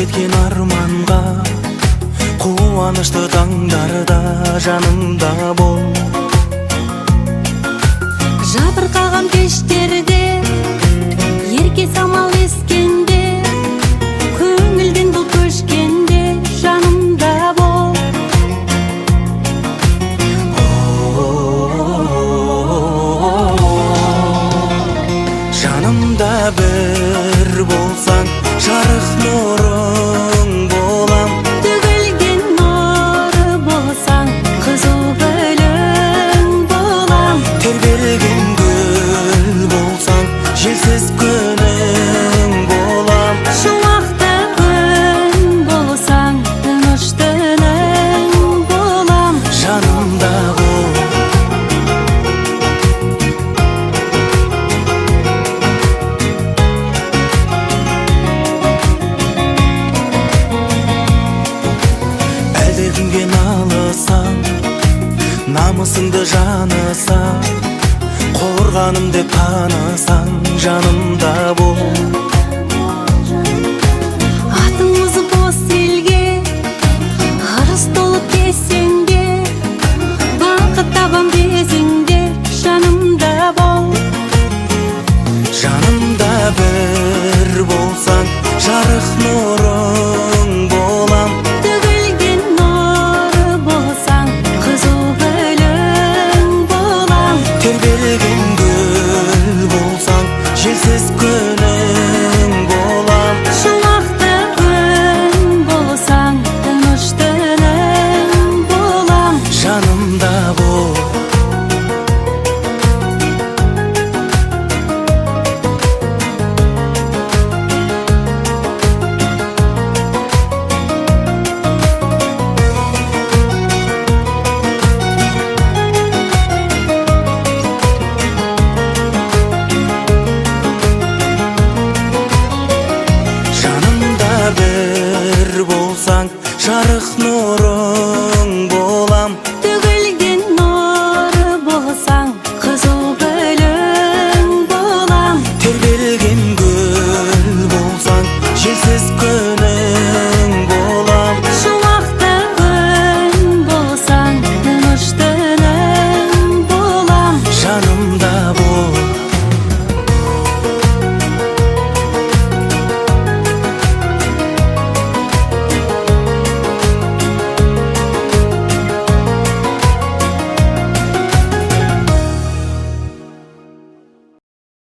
Жеткен арманға, қуанышты таңдарда жанымда бол. Жабырқаған кештерде, ерке самал ескенде, көңілден бұлт көшкенде жанымда бол. Жанымда бір болсаң, жарық нұрың болам. Төгілген нұр болсаң, қызыл гүлің болам. Тербелген гүл болсаң, желсіз күнің болам. Шуақты күн болсаң, тыныш түнің болам. Жанымда бол. Әлдекімге налысаң, намысыңды жанысаң, қорғаным деп танысаң, жанымда бол. Атымыз бос елге, ырыс толып кезеңде, бақыт табам десең де, жанымда бол. Жанымда бір болсаң, жарық нұрың болам. Төгілген нұр болсаң, қызыл гүлің болам. Тербелген гүл болсаң, желсіз күнің болам. Шуақты күн болсаң, тыныш түнің болам. Жанымда бол. Жанымда бір болсаң, жарық нұрың болам. Төгілген нұр болсаң, қызыл гүлің болам. Тербелген гүл болсаң, желсіз күн